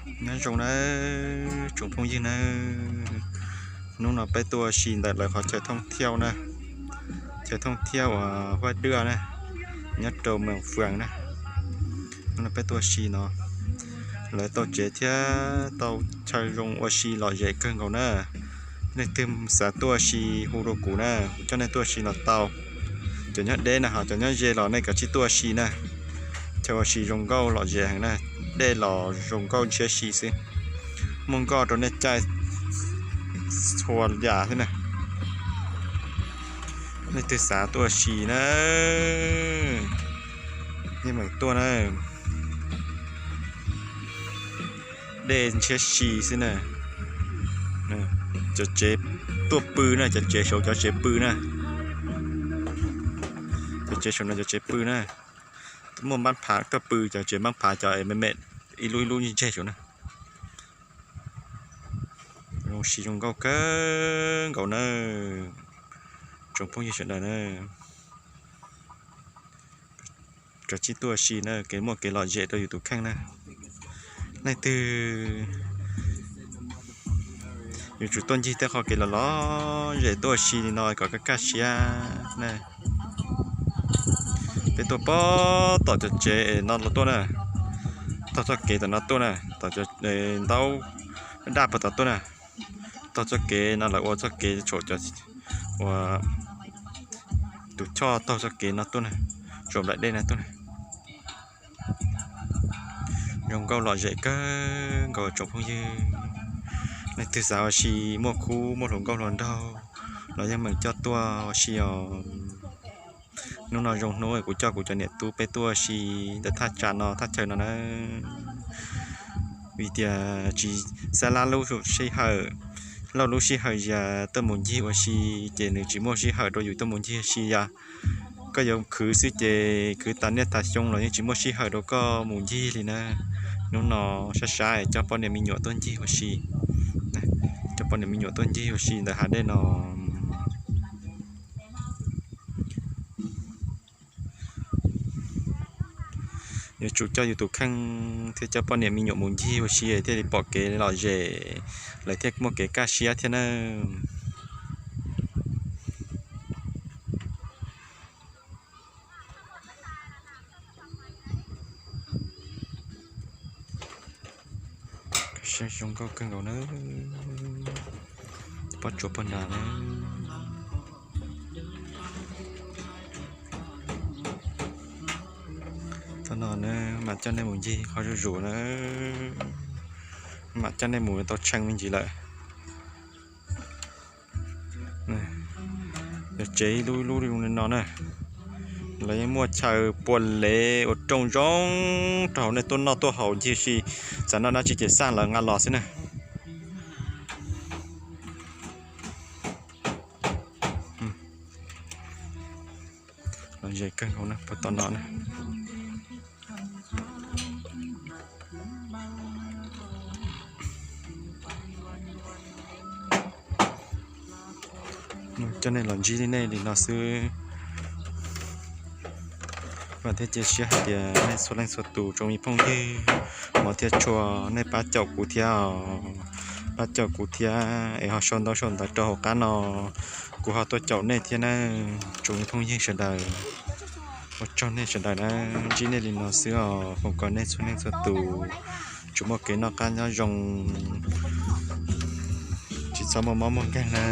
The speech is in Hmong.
Nyob zoo nawb tsoom phooj ywg nawb, hnub no peb tuaj ua si ntawm lawv qhov chaw thooj thiaj na, chaw thooj thiaj uas Huab Dwaj na, nyob rau Meem Fwaas na. Hnub no peb tuaj ua si no, lawv tau tsev thiab tau chaw zoo ua si lom zem kawg nkaus na. Leej twg xav tuaj ua si hu rau kuv na, kuv coj nej tuaj ua si los tau. Cov nyob deb na, ho cov nyob ze los nej kav tsij tuaj ua si na. Chaw ua si zoo nkauj lom zem heev na, dej los zoo nkauj ntshiab si xwb, muaj nkoj rau nej caij txhua yam xwb na. Leej twg xav tuaj ua si na, yeej meem tuaj na. Dej ntshiab si xwb na. Cov tsev tuaj pw na, cov tsev saud cov tsev pw na. Cov tsev saud no cov tsev pw na. Muaj npab phav tuaj pw, cov tsev npab phav cov me me ib lub ib lub ntseg saud na. Zoo si zoo nkauj kawg nkaus na, tsoom phooj ywg sawv daws na. Kav tsij tuaj ua si na, kev muaj kev lom zem rau yus tus kheej na. Leej twg yuav tsum tuaj ncig tej qhov kev lom lom zem tuaj ua si li no kom kaj kaj siab na. Peb tuaj pog tom cov tsev no los tuaj na, taug txoj kev tom no tuaj na, tom ntaub daj pog tom tuaj na, taug txoj kev no lawv ua txoj kev tshuam cov ua tus choj taug txoj kev no tuaj na, tshuam nplaim dej no tuaj na. Zoo nkauj lom zem kawg nkaus tsoom phooj ywg. Leej twg xav ua si muaj khub muaj hluas nkauj hluas nraug los yeej meem coj tuaj ua si os. Hnub no zoo hnub kuv coj kuv cov niam tub peb tuaj ua si ntawm thaj tsam no thaj chaw no na. Vim tias tsis xab lab lub sij hawm, Lauj lub sij hawm yog tuaj mus ncig ua si, ces nws tsis muaj sij hawm rau yus tuaj mus ncig ua si. Yog koj yuav khwv xwb ces khwv tas niaj tas xyoo los yeej tsis muaj sij hawm rau koj mus ncig li na. Hnub no sab sab coj poj niam me nyuam tuaj ncig ua si, coj poj niam me nyuam tuaj ncig ua si ntawm hav dej no. Yuav tsum coj yus tus kheej thiab coj poj niam me nyuam mus ncig ua si thiaj li pom kev lom zem, lawv thiaj muaj kev kaj siab thiab na. Zoo nkauj kawg nkaus na, pob tsuas pob nrag na. Thaum no na mam coj nej mus ncig qhov zuj zus na, mam coj nej mus tau tshee me ntsis lawm. Yog tsev ib lub ib lub li no na, lawv yeej muaj chaw pua lev ua rooj zoo rau hauv nej tuaj noj tuaj haus ncig si, xav noj dab tsi ces xaj lawv nqa los xwb na. Los ze kawg nkaus na, puag tom no na. Coj nej los ntsib nej li no xwb, vam thiab cia siab hais tias nej txhua leej txhua tus tsoom me phooj ywg hmov thiab tshua nej pab caum kuv thiab, pab caum kuv thiab es ho sau ntaub sau ntawv rau hauv qab no, kuv ho tuaj caum nej thiab na. Tsoom me phooj ywg sawv daws, ua tsaug nej sawv daws na, ntsib nej li no xwb os, foom kom nej txhua leej txhua tus tsuas muaj kev noj qab nyob zoo, tsis txhob muaj mob muaj nkeeg na.